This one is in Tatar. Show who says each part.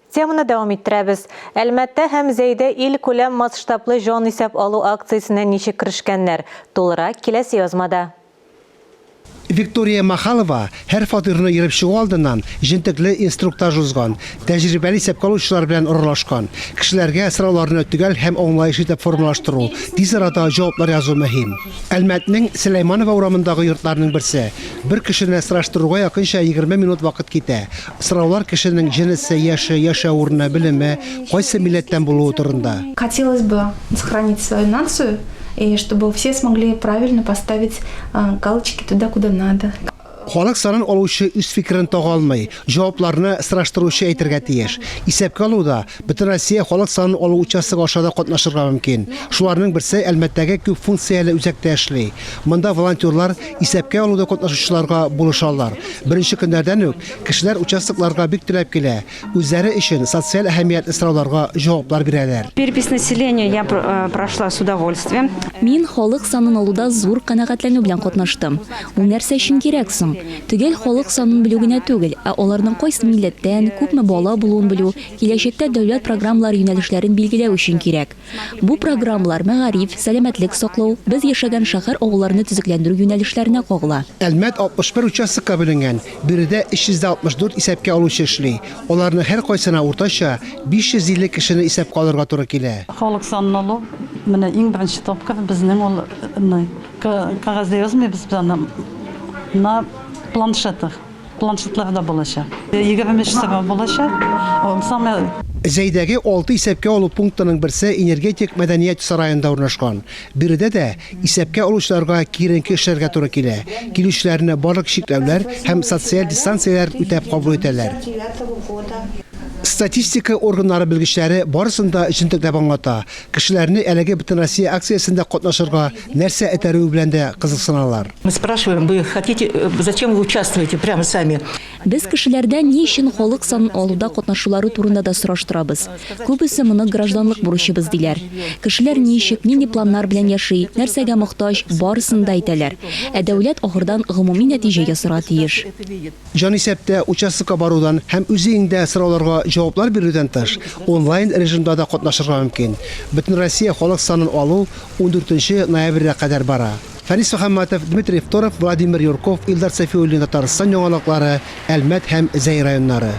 Speaker 1: Теманы дәвам иттерәбез. Әлмәттә һәм Зәйдә илкүләм масштаблы җанисәп алу акциясенә ничек керешкәннәр? Тулырак киләсе язмада.
Speaker 2: Виктория Махалова һәр фатирны ерып чыгу алдыннан җентекле инструктаж узган, тәҗрибәле исәпкә алучылар белән аралашкан. Кешеләргә сорауларны төгәл һәм аңлаешлы итеп формалаштыру, тиз арада җаваплар язу мөһим. Әлмәтнең Сөләйманова урамындагы йортларның берсе. Бер кешене сораштыруга якынча 20 минут вакыт китә. Сораулар кешенең җенесе, яше, яшәү урыны, белеме, кайсы милләттән булуы турында.
Speaker 3: Хотелось бы сохранить свою нацию и чтобы все смогли правильно поставить галочки туда, куда надо.
Speaker 2: Халык санын алучы үз фикерен тага алмый, җавапларны сораштыручы әйтергә тиеш. Исәпкә алуда Бөтенроссия халык санын алу участогы аша да катнашырга мөмкин. Шуларның берсе Әлмәттәге күп функцияле үзәктә эшли. Монда волонтерлар исәпкә алуда катнашучыларга булышалар. Беренче көннәрдән үк кешеләр участокларга бик теләп килә, үзләре өчен социаль әһәмиятле сорауларга җаваплар бирәләр.
Speaker 4: Перепись населения я прошла с удовольствием.
Speaker 5: Мин халык санын алуда зур канәгатьләнү белән катнаштым. Ул нәрсә өчен кирәк соң? Төгәл халык санын белү генә түгел, ә аларның кайсы милләттән, күпме бала булуын белү, киләчәктә дәүләт программалары юнәлешләрен билгеләү өчен кирәк. Бу программалар мәгариф, сәламәтлек саклау, без яшәгән шәһәр-авылларны төзекләндерү юнәлешләренә кагыла.
Speaker 2: Әлмәт 61 участокка бүленгән, биредә 364 исәпкә алучы эшли. Аларның һәркайсына уртача 550 кешене исәпкә алырга туры килә.
Speaker 6: Халык санын алу, менә иң беренче тапкыр безнең ул кәгазьдә язмыйбыз без аны, на планшетах. Планшетларда булачак. 23 сорау булачак. Ул самый.
Speaker 2: Зәйдәге алты исәпкә алу пунктының берсе Энергетик мәдәният сараенда урнашкан. Биредә дә исәпкә алучыларга киеренке эшләргә туры килә. Килүчеләрне барлык чикләүләр һәм социаль дистанцияләр үтәп кабул итәләр. Статистика органнары белгечләре барысын да җентекләп аңлата. Кешеләрне әлеге Бөтенроссия акциясендә катнашырга нәрсә этәрүе белән дә кызыксыналар.
Speaker 7: Мы спрашиваем, вы хотите, зачем вы участвуете прямо сами?
Speaker 5: Без кешеләрдән ни өчен халык санын алуда катнашулары турында да сораштырабыз. Күбесе моны гражданлык бурычыбыз диләр. Кешеләр ничек, нинди планнар белән яши, нәрсәгә мохтаҗ, барысын да әйтәләр. Ә дәүләт ахырдан гомуми нәтиҗә ясарга тиеш.
Speaker 2: Җанисәптә участокка барудан һәм үз өеңдә сорауларга җаваплар бирүдән тыш, онлайн режимда да катнашырга мөмкин. Бөтенроссия халык санын алу ундүртенче ноябрьгә кадәр бара. Фәнис Мөхәммәтов, Дмитрий Второв, Владимир Юрков, Илдар Сафиуллин Татарстан яңалыклары, Әлмәт һәм Зәй районнары.